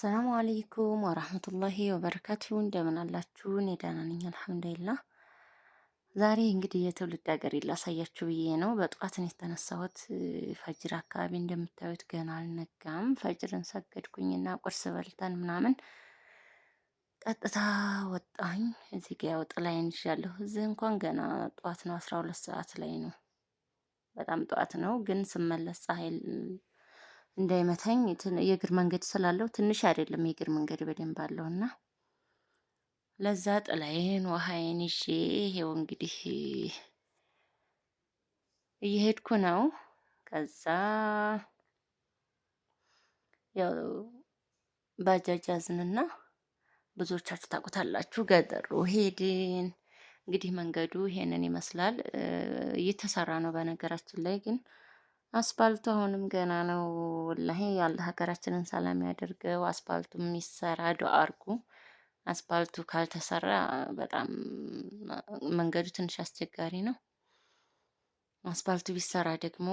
السلام عليكم ورحمة الله وبركاته። እንደምን አላችሁ? እኔ ደህና ነኝ አልሐምዱሊላህ። ዛሬ እንግዲህ የትውልድ ሀገሬን ላሳያችሁ ብዬ ነው። በጠዋት ነው የተነሳሁት። ፈጅር አካባቢ እንደምታዩት ገና አልነጋም። ፈጅርን ሰገድኩኝና ቁርስ በልተን ምናምን ቀጥታ ወጣኝ። እዚህ ጋ ያው ጥላዬን ይዣለሁ። እዚህ እንኳን ገና ጠዋት ነው፣ 12 ሰዓት ላይ ነው። በጣም ጠዋት ነው፣ ግን ስመለስ ፀሐይ እንዳይመታኝ የእግር መንገድ ስላለው፣ ትንሽ አይደለም፣ የእግር መንገድ በደንብ አለው እና ለዛ ጥላዬን ውሃዬን ይዤ ይሄው እንግዲህ እየሄድኩ ነው። ከዛ ያው ባጃጅ ያዝንና ብዙዎቻችሁ ታውቁታላችሁ፣ ገጠሩ ሄድን። እንግዲህ መንገዱ ይሄንን ይመስላል። እየተሰራ ነው በነገራችን ላይ፣ ግን አስፋልቱ አሁንም ገና ነው። ወላሂ ያለ ሀገራችንን ሰላም ያደርገው። አስፋልቱ የሚሰራ ዱአ አድርጉ። አስፋልቱ ካልተሰራ በጣም መንገዱ ትንሽ አስቸጋሪ ነው። አስፋልቱ ቢሰራ ደግሞ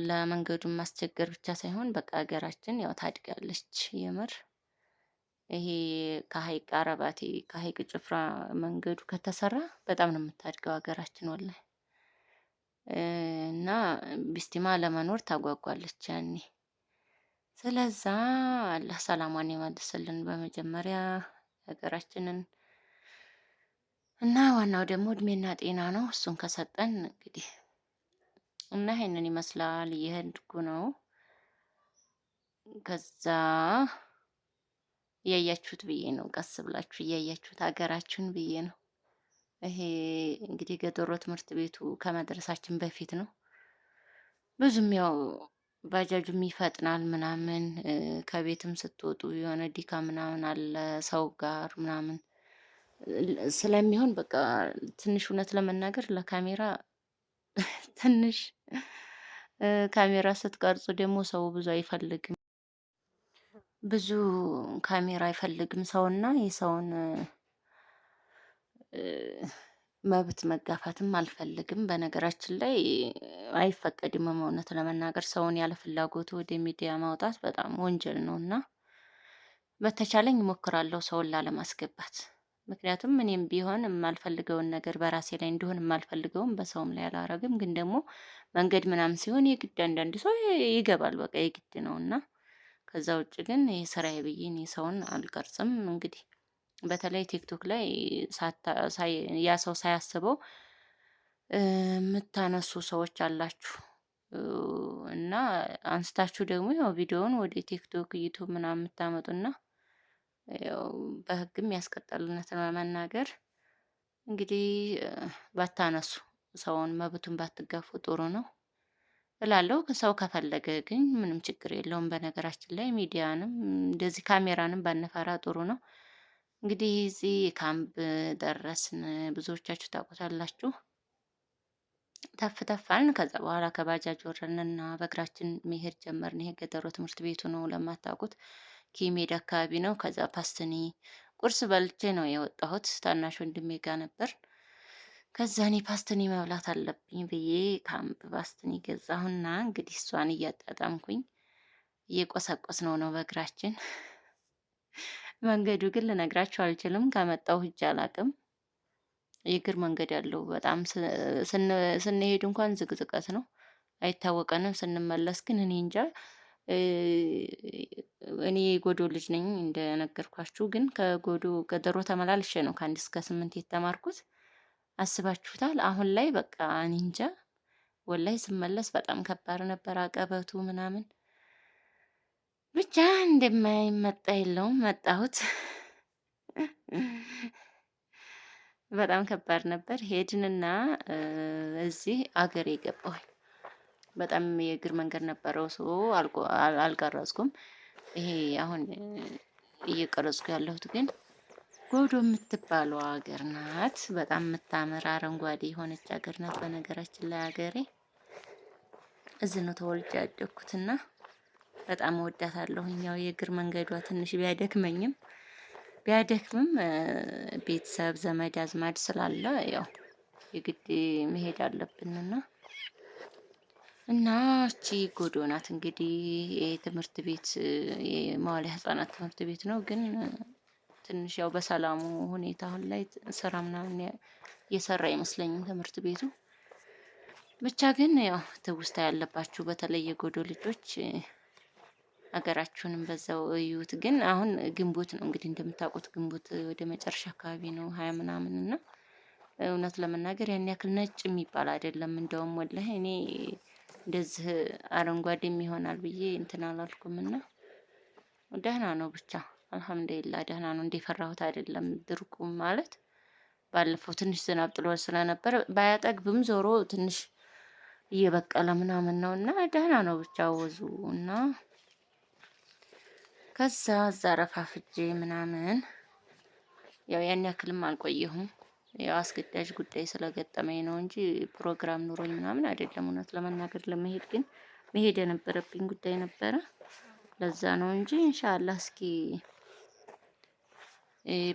ለመንገዱ ማስቸገር ብቻ ሳይሆን በቃ ሀገራችን ያው ታድጋለች። የምር ይሄ ከሀይቅ አረባቴ፣ ከሀይቅ ጭፍራ መንገዱ ከተሰራ በጣም ነው የምታድገው ሀገራችን ወላሂ። እና ቢስቲማ ለመኖር ታጓጓለች ያኔ። ስለዛ አላህ ሰላሟን ይመልስልን በመጀመሪያ ሀገራችንን፣ እና ዋናው ደግሞ እድሜና ጤና ነው። እሱን ከሰጠን እንግዲህ እና ይሄንን ይመስላል። እየሄድኩ ነው። ከዛ እያያችሁት ብዬ ነው፣ ቀስ ብላችሁ እያያችሁት ሀገራችሁን ብዬ ነው። ይሄ እንግዲህ ገጠሮ ትምህርት ቤቱ ከመድረሳችን በፊት ነው። ብዙም ያው ባጃጁም ይፈጥናል ምናምን፣ ከቤትም ስትወጡ የሆነ ዲካ ምናምን አለ፣ ሰው ጋር ምናምን ስለሚሆን በቃ ትንሽ እውነት ለመናገር ለካሜራ ትንሽ፣ ካሜራ ስትቀርጹ ደግሞ ሰው ብዙ አይፈልግም። ብዙ ካሜራ አይፈልግም ሰውና የሰውን መብት መጋፋትም አልፈልግም። በነገራችን ላይ አይፈቀድም። እውነት ለመናገር ሰውን ያለ ፍላጎቱ ወደ ሚዲያ ማውጣት በጣም ወንጀል ነው እና በተቻለኝ እሞክራለሁ ሰውን ላለማስገባት። ምክንያቱም እኔም ቢሆን የማልፈልገውን ነገር በራሴ ላይ እንዲሆን የማልፈልገውን በሰውም ላይ አላረግም። ግን ደግሞ መንገድ ምናምን ሲሆን የግድ አንዳንድ ሰው ይገባል፣ በቃ የግድ ነው። እና ከዛ ውጭ ግን ይህ ስራዬ ብዬ እኔ ሰውን አልቀርጽም። እንግዲህ በተለይ ቲክቶክ ላይ ያ ሰው ሳያስበው የምታነሱ ሰዎች አላችሁ እና አንስታችሁ ደግሞ ያው ቪዲዮውን ወደ ቲክቶክ፣ ዩቱብ ምናምን የምታመጡና ያው በሕግም ያስቀጣል። እውነት ለመናገር እንግዲህ ባታነሱ፣ ሰውን መብቱን ባትጋፉ ጥሩ ነው እላለሁ። ሰው ከፈለገ ግን ምንም ችግር የለውም። በነገራችን ላይ ሚዲያንም እንደዚህ ካሜራንም ባንፈራ ጥሩ ነው። እንግዲህ እዚህ ካምፕ ደረስን። ብዙዎቻችሁ ታውቁታላችሁ። ተፍ ተፍ አልን። ከዛ በኋላ ከባጃጅ ወረድንና በእግራችን መሄድ ጀመርን። ይሄ ገጠሮ ትምህርት ቤቱ ነው፣ ለማታውቁት ኪሜድ አካባቢ ነው። ከዛ ፓስትኒ ቁርስ በልቼ ነው የወጣሁት። ታናሽ ወንድሜ ጋር ነበር። ከዛ እኔ ፓስትኒ መብላት አለብኝ ብዬ ካምፕ ፓስትኒ ገዛሁና እንግዲህ እሷን እያጣጣምኩኝ እየቆሰቆስ ነው ነው በእግራችን። መንገዱ ግን ልነግራችሁ አልችልም። ከመጣሁ ሂጅ አላቅም። የእግር መንገድ ያለው በጣም ስንሄድ እንኳን ዝቅዝቀት ነው፣ አይታወቀንም። ስንመለስ ግን እኔ እንጃ። እኔ የጎዶ ልጅ ነኝ እንደነገርኳችሁ፣ ግን ከጎዶ ገጠሮ ተመላልሼ ነው ከ1 እስከ 8 የተማርኩት። አስባችሁታል? አሁን ላይ በቃ እኔ እንጃ፣ ወላሂ ስመለስ በጣም ከባድ ነበር አቀበቱ ምናምን። ብቻ እንደማይመጣ የለውም፣ መጣሁት። በጣም ከባድ ነበር። ሄድንና እዚህ አገሬ ገባሁኝ። በጣም የእግር መንገድ ነበረው፣ ሰው አልቀረጽኩም። ይሄ አሁን እየቀረጽኩ ያለሁት ግን ጎዶ የምትባለው ሀገር ናት። በጣም የምታምር አረንጓዴ የሆነች ሀገር ናት። በነገራችን ላይ ሀገሬ እዚህ ነው ተወልጄ ያደግኩትና በጣም እወዳታለሁ። ያው የእግር መንገዷ ትንሽ ቢያደክመኝም ቢያደክምም ቤተሰብ ዘመድ አዝማድ ስላለ ያው የግድ መሄድ አለብንና እና እቺ ጎዶ ናት እንግዲህ የትምህርት ቤት፣ የመዋለ ህጻናት ትምህርት ቤት ነው። ግን ትንሽ ያው በሰላሙ ሁኔታ አሁን ላይ ስራ ምናምን እየሰራ አይመስለኝም ትምህርት ቤቱ። ብቻ ግን ያው ትውስታ ያለባችሁ በተለይ የጎዶ ልጆች ሀገራችሁንም በዛው እዩት። ግን አሁን ግንቦት ነው እንግዲህ፣ እንደምታውቁት ግንቦት ወደ መጨረሻ አካባቢ ነው፣ 20 ምናምን፣ እና እውነት ለመናገር ያን ያክል ነጭ የሚባል አይደለም። እንደውም ወላሂ እኔ እንደዚህ አረንጓዴም ይሆናል ብዬ እንትን አላልኩም፣ እና ደህና ነው ብቻ አልሐምዱሊላህ ደህና ነው። እንደፈራሁት አይደለም። ድርቁም ማለት ባለፈው ትንሽ ዝናብ ጥሎ ስለነበረ ባያጠግብም ዞሮ ትንሽ እየበቀለ ምናምን ነው፣ እና ደህና ነው ብቻ ወዙ። እና ከዛ እዛ ረፋፍጄ ምናምን ያው ያን ያክልም አልቆየሁም። ያው አስገዳጅ ጉዳይ ስለገጠመኝ ነው እንጂ ፕሮግራም ኑሮኝ ምናምን አይደለም። እውነት ለመናገር ለመሄድ ግን መሄድ የነበረብኝ ጉዳይ ነበረ። ለዛ ነው እንጂ ኢንሻአላህ እስኪ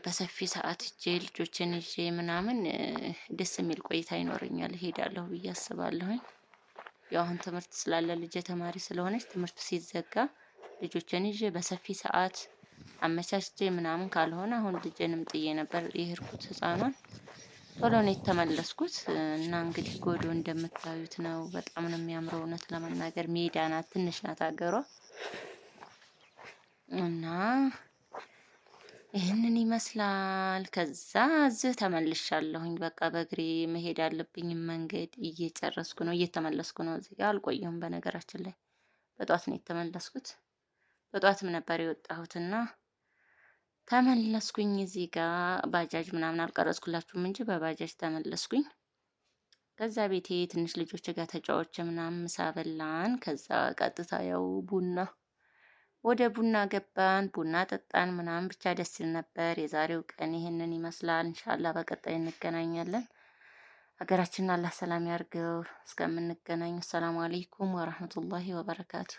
በሰፊ ሰዓት እጄ ልጆችን ይዤ ምናምን ደስ የሚል ቆይታ ይኖረኛል፣ እሄዳለሁ ብዬ አስባለሁኝ። ያው አሁን ትምህርት ስላለ፣ ልጄ ተማሪ ስለሆነች፣ ትምህርት ሲዘጋ ልጆችን ይዤ በሰፊ ሰዓት አመቻችቼ ምናምን ካልሆነ፣ አሁን ልጄንም ጥዬ ነበር የሄድኩት ህፃኗን፣ ቶሎ ነው የተመለስኩት። እና እንግዲህ ጎዶ እንደምታዩት ነው። በጣም ነው የሚያምረው። እውነት ለመናገር ሜዳ ናት፣ ትንሽ ናት ሀገሯ፣ እና ይህንን ይመስላል። ከዛ እዚህ ተመልሻለሁኝ። በቃ በእግሬ መሄድ አለብኝ፣ መንገድ እየጨረስኩ ነው፣ እየተመለስኩ ነው። እዚህ ጋር አልቆየሁም። በነገራችን ላይ በጧት ነው የተመለስኩት። በጧትም ነበር የወጣሁትና ተመለስኩኝ። እዚህ ጋር ባጃጅ ምናምን አልቀረጽኩላችሁም እንጂ በባጃጅ ተመለስኩኝ። ከዛ ቤቴ ትንሽ ልጆች ጋር ተጫዋች ምናምን ምሳ በላን። ከዛ ቀጥታ ያው ቡና ወደ ቡና ገባን፣ ቡና ጠጣን ምናምን፣ ብቻ ደስ ይል ነበር። የዛሬው ቀን ይህንን ይመስላል። ኢንሻአላህ በቀጣይ እንገናኛለን። ሀገራችንን አላህ ሰላም ያርገው። እስከምንገናኝ አሰላሙ አለይኩም ወራህመቱላሂ ወበረካቱ።